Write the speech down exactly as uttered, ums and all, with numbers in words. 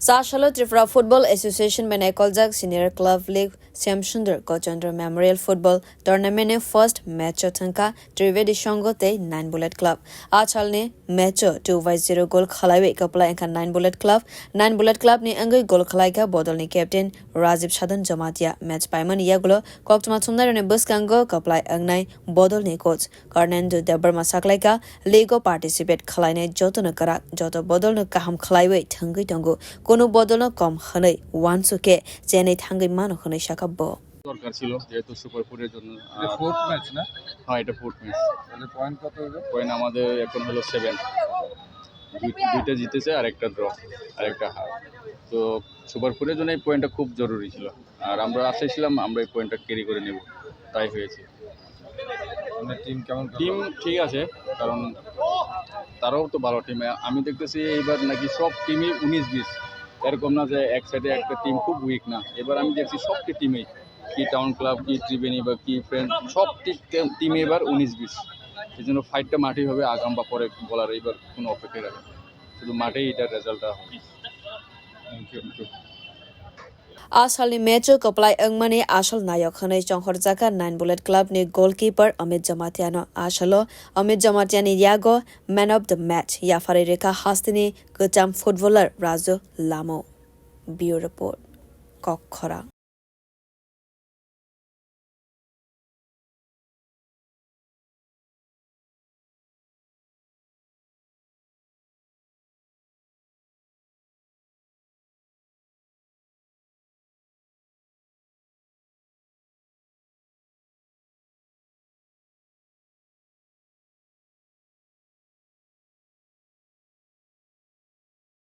Sa salo Tripura Football Association bai naikoljak Senior Club League Shyam Sundar Gojendra Memorial Football Tournament ni first match o thangkha Trivedi Songho tei Nine Bullet Club. A salni match o two by zero goal khlaiwi kwplai wngkha Nine Bullet Club. Nine Bullet Club ni wngwi goal khlaikha bodolni captain Rajiv Sadhan Jamatia. Match paimani yagulo koktwma thumnairokni bwskango kwplai wngnai bodolni coach Karnendu Debbarma saklaikha, league o participate khlainai jotono kwrak, joto bodolno kaham khlaiwi thwngwi tongo. Kunu bodolno kom hwnwi uansukhe chenwi thangwi mano hwnwi sakha bo. দরকার ছিল, যেহেতু সুপার ফোরের জন্য। এটা আর fourth match না? হ্যাঁ, এটা fourth match. তাহলে পয়েন্ট কত হলো? পয়েন্ট আমাদের এখন হলো সেভেন। দুই-, দুইটা জিতেছে আর একটা ড্র, আর একটা হার। তো সুপার ফোরের জন্য এই পয়েন্টটা খুব জরুরি ছিল। আর আমরা আশায় ছিলাম আমরা এই পয়েন্টটা ক্যারি করে নেব, তাই হয়েছে। মানে, টিম কেমন খেললো? টিম ঠিক আছে, কারণ তারাও তো ভালো টিম। আমি দেখতেছি এইবার নাকি সব টিমই উনিশ বিশ, এরকম না যে এক সাইডে একটা টিম খুব উইক, না। এবার আমি দেখছি সবটি টিমেই, কি টাউন ক্লাব, কি ত্রিবেণী বা কি ফ্রেন্ড, সব টি-, টিমে এবার উনিশ বিশ। এই জন্য ফাইটটা মাঠেই হবে, আগাম বা পরে বলার এইবার কোনো অপেক্ষায় রাখে না। শুধু মাঠেই এটার রেজাল্টটা হবে। Thank you. A salni match o kwplai wngmani asol nayok hwnwi chonghorjakha Nine Bullet Club ni goalkeeper Amit Jamatia no. A salo Amit Jamatia ni yago man of the match yapharwi rwkha hasteni kwcham footballer Raju Lamu. Bureau Report, Kokkhora.